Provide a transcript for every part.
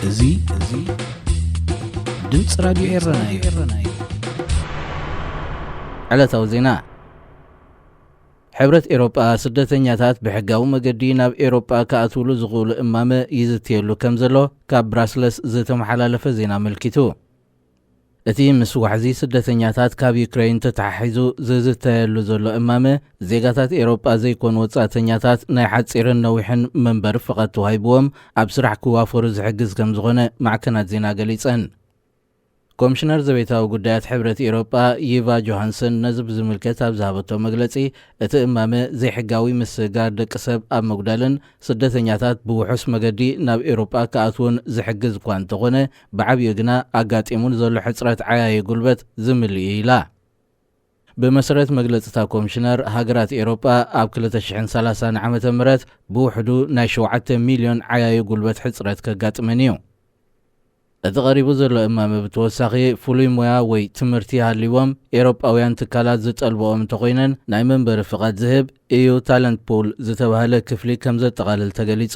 እዚ እዚ ድምፂ ራዲዮ ኤረና እዩ። ዕለታዊ ዜና። ሕብረት ኤሮጳ ስደተኛታት ብሕጋዊ መገዲ ናብ ኤሮጳ ክኣትውሉ ዝኽእሉ እማመ ይዝትየሉ ከም ዘሎ ካብ ብራስለስ ዝተመሓላለፈ ዜና ኣመልኪቱ። እቲ ምስ ዋሕዚ ስደተኛታት ካብ ዩክረይን ተተሓሒዙ ዝዝተየሉ ዘሎ እማመ፣ ዜጋታት ኤሮጳ ዘይኮኑ ወጻእተኛታት ናይ ሓጺርን ነዊሕን መንበሪ ፍቓድ ተዋሂብዎም ኣብ ስራሕ ክዋፈሩ ዝሕግዝ ከም ዝኾነ ማዕከናት ዜና ገሊጸን። ኮሚሽነር ዘቤታዊ ጉዳያት ሕብረት ኤሮጳ ይቫ ጆሃንሰን ነዚ ብዝምልከት ኣብ ዝሃበቶ መግለጺ፣ እቲ እማመ ዘይሕጋዊ ምስግጋር ደቂ ሰብ ኣብ ምጉዳልን ስደተኛታት ብውሑስ መገዲ ናብ ኤውሮጳ ክኣትዉን ዝሕግዝ እኳ እንተኾነ፣ ብዓብዩ ግና ኣጋጢሙ ንዘሎ ሕጽረት ዓያዪ ጉልበት ዝምልእ እዩ ኢላ። ብመሰረት መግለጺ እታ ኮሚሽነር፣ ሃገራት ኤውሮጳ ኣብ ክልተ ሽሕን ሰላሳን ዓመተ ምህረት ብውሕዱ ናይ ሸውዓተ ሚልዮን ዓያዪ ጉልበት ሕጽረት ከጋጥመን እዩ። እቲ ቀሪቡ ዘሎ እማመ ብተወሳኺ ፍሉይ ሞያ ወይ ትምህርቲ ሃልይዎም ኤውሮጳውያን ትካላት ዝጠልብኦም እንተኾይነን ናይ መንበሪ ፍቓድ ዝህብ ኢዩ ታለንት ፑል ዝተባህለ ክፍሊ ከም ዘጠቓልል ተገሊጹ።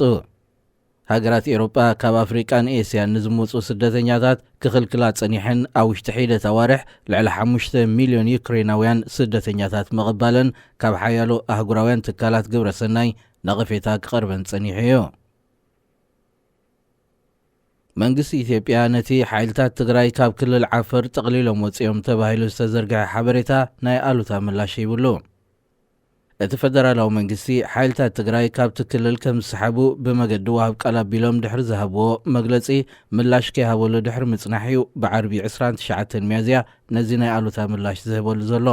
ሃገራት ኤውሮጳ ካብ ኣፍሪቃን ኤስያን ንዝመጹ ስደተኛታት ክኽልክላ ጸኒሐን ኣብ ውሽጢ ሒደት ኣዋርሕ ልዕሊ ሓሙሽተ ሚልዮን ዩክሬናውያን ስደተኛታት ምቕባለን ካብ ሓያሎ ኣህጉራውያን ትካላት ግብረ ሰናይ ነቐፌታ ክቐርበን ጸኒሑ እዩ። መንግስቲ ኢትዮጵያ ነቲ ሓይልታት ትግራይ ካብ ክልል ዓፈር ጠቕሊሎም ወፂኦም ተባሂሉ ዝተዘርግሐ ሓበሬታ ናይ ኣሉታ ምላሽ ሂብሉ። እቲ ፈደራላዊ መንግስቲ ሓይልታት ትግራይ ካብቲ ክልል ከም ዝሰሓቡ ብመገዲ ወሃብ ቃል ኣቢሎም ድሕሪ ዝሃብዎ መግለፂ ምላሽ ከይሃበሉ ድሕሪ ምፅናሕ እዩ ብዓርቢ ዕስራን ትሽዓተን ሚያዝያ ነዚ ናይ ኣሉታ ምላሽ ዝህበሉ ዘሎ።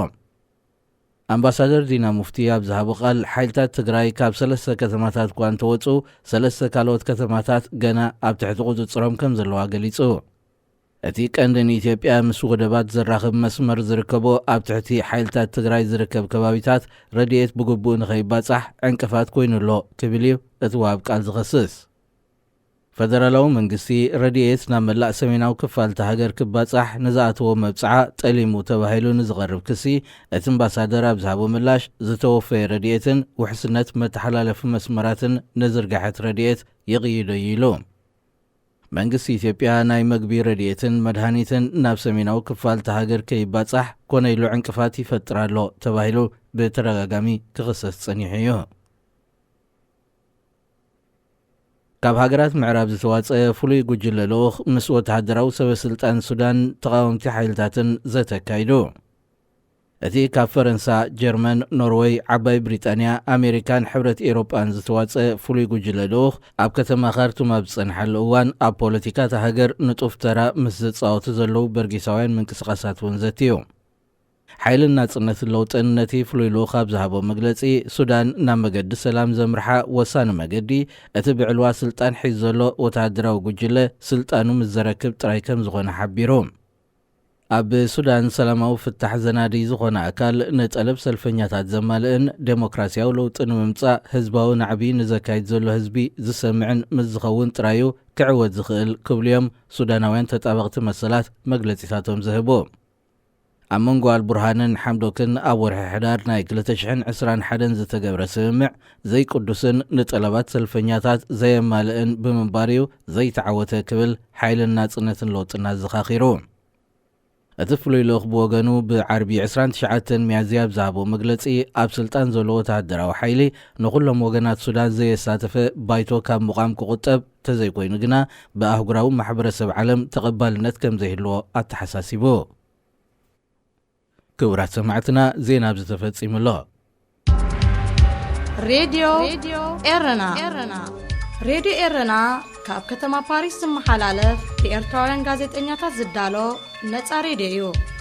ኣምባሳደር ዲና ሙፍቲ ኣብ ዝሃቦ ቃል፣ ሓይልታት ትግራይ ካብ ሰለስተ ከተማታት እኳ እንተወፁ፣ ሰለስተ ካልኦት ከተማታት ገና ኣብ ትሕቲ ቁፅፅሮም ከም ዘለዋ ገሊፁ። እቲ ቀንዲ ንኢትዮጵያ ምስ ወደባት ዘራኽብ መስመር ዝርከቦ ኣብ ትሕቲ ሓይልታት ትግራይ ዝርከብ ከባቢታት ረድኤት ብግቡእ ንኸይባፃሕ ዕንቅፋት ኮይኑ ኣሎ ክብል እዩ እቲ ወሃብ ቃል ዝኸስስ። ፈደራላዊ መንግስቲ ረድኤት ናብ መላእ ሰሜናዊ ክፋል እታ ሃገር ክባጻሕ ንዝኣተዎ መብጽዓ ጠሊሙ ተባሂሉ ንዝቐርብ ክሲ፣ እቲ ኣምባሳደር ኣብ ዝሃቦ ምላሽ፣ ዝተወፈየ ረድኤትን ውሕስነት መተሓላለፊ መስመራትን ንዝርጋሐት ረድኤት ይቕይዶ እዩ ኢሉ። መንግስቲ ኢትዮጵያ ናይ መግቢ ረድኤትን መድሃኒትን ናብ ሰሜናዊ ክፋል እታ ሃገር ከይባጻሕ ኮነ ኢሉ ዕንቅፋት ይፈጥር ኣሎ ተባሂሉ ብተደጋጋሚ ክኽሰስ ጸኒሑ እዩ። ካብ ሃገራት ምዕራብ ዝተዋጸ ፍሉይ ጉጅለ ልኡኽ ምስ ወተሃደራዊ ሰበ ስልጣን ሱዳን ተቓወምቲ ሓይልታትን ዘተ ኣካይዱ። እቲ ካብ ፈረንሳ፣ ጀርመን፣ ኖርወይ፣ ዓባይ ብሪጣንያ፣ ኣሜሪካን ሕብረት ኤውሮጳን ዝተዋጸ ፍሉይ ጉጅለ ልኡኽ ኣብ ከተማ ካርቱም ኣብ ዝጸንሓሉ እዋን ኣብ ፖለቲካ እታ ሃገር ንጡፍ ተራ ምስ ዝጻወቱ ዘለዉ በርጌሳውያን ምንቅስቓሳት እውን ዘትዩ። ሓይልን ናጽነትን ለውጥን ነቲ ፍሉይ ልኡኽ ኣብ ዝሃቦ መግለጺ፣ ሱዳን ናብ መገዲ ሰላም ዘምርሓ ወሳኒ መገዲ፣ እቲ ብዕልዋ ስልጣን ሒዙ ዘሎ ወተሃደራዊ ጉጅለ ስልጣኑ ምስ ዘረክብ ጥራይ ከም ዝኾነ ሓቢሩ። ኣብ ሱዳን ሰላማዊ ፍታሕ ዘናድይ ዝኾነ ኣካል ንጠለብ ሰልፈኛታት ዘማልእን ዴሞክራሲያዊ ለውጢ ንምምጻእ ህዝባዊ ናዕቢ ንዘካይድ ዘሎ ህዝቢ ዝሰምዕን ምስ ዝኸውን ጥራዩ ክዕወት ዝኽእል ክብሉ እዮም ሱዳናውያን ተጣበቕቲ መሰላት መግለጺታቶም ዝህቡ። ኣብ መንጎ ኣልቡርሃንን ሓምዶክን ኣብ ወርሒ ሕዳር ናይ ክልተ ሽሕን ዕስራን ሓደን ዝተገብረ ስምምዕ ዘይቅዱስን ንጠለባት ሰልፈኛታት ዘየማልእን ብምንባር እዩ ዘይተዓወተ ክብል ሓይልን ናጽነትን ለውጥን ኣዘኻኺሩ። እቲ ፍሉይ ልኡኽ ብወገኑ ብዓርቢ ዕስራን ትሽዓተን ሚያዝያ ኣብ ዝሃቦ መግለጺ ኣብ ስልጣን ዘሎ ወተሃደራዊ ሓይሊ ንኹሎም ወገናት ሱዳን ዘየሳተፈ ባይቶ ካብ ምቋም ክቑጠብ ተዘይኮይኑ ግና ብኣህጉራዊ ማሕበረሰብ ዓለም ተቐባልነት ከም ዘይህልዎ ኣተሓሳሲቡ። ክቡራት ሰማዕትና፣ ዜና ኣብዚ ተፈጺሙ ኣሎ። ሬድዮ ኤረና። ሬድዮ ኤረና ካብ ከተማ ፓሪስ ዝመሓላለፍ ብኤርትራውያን ጋዜጠኛታት ዝዳሎ ነጻ ሬድዮ እዩ።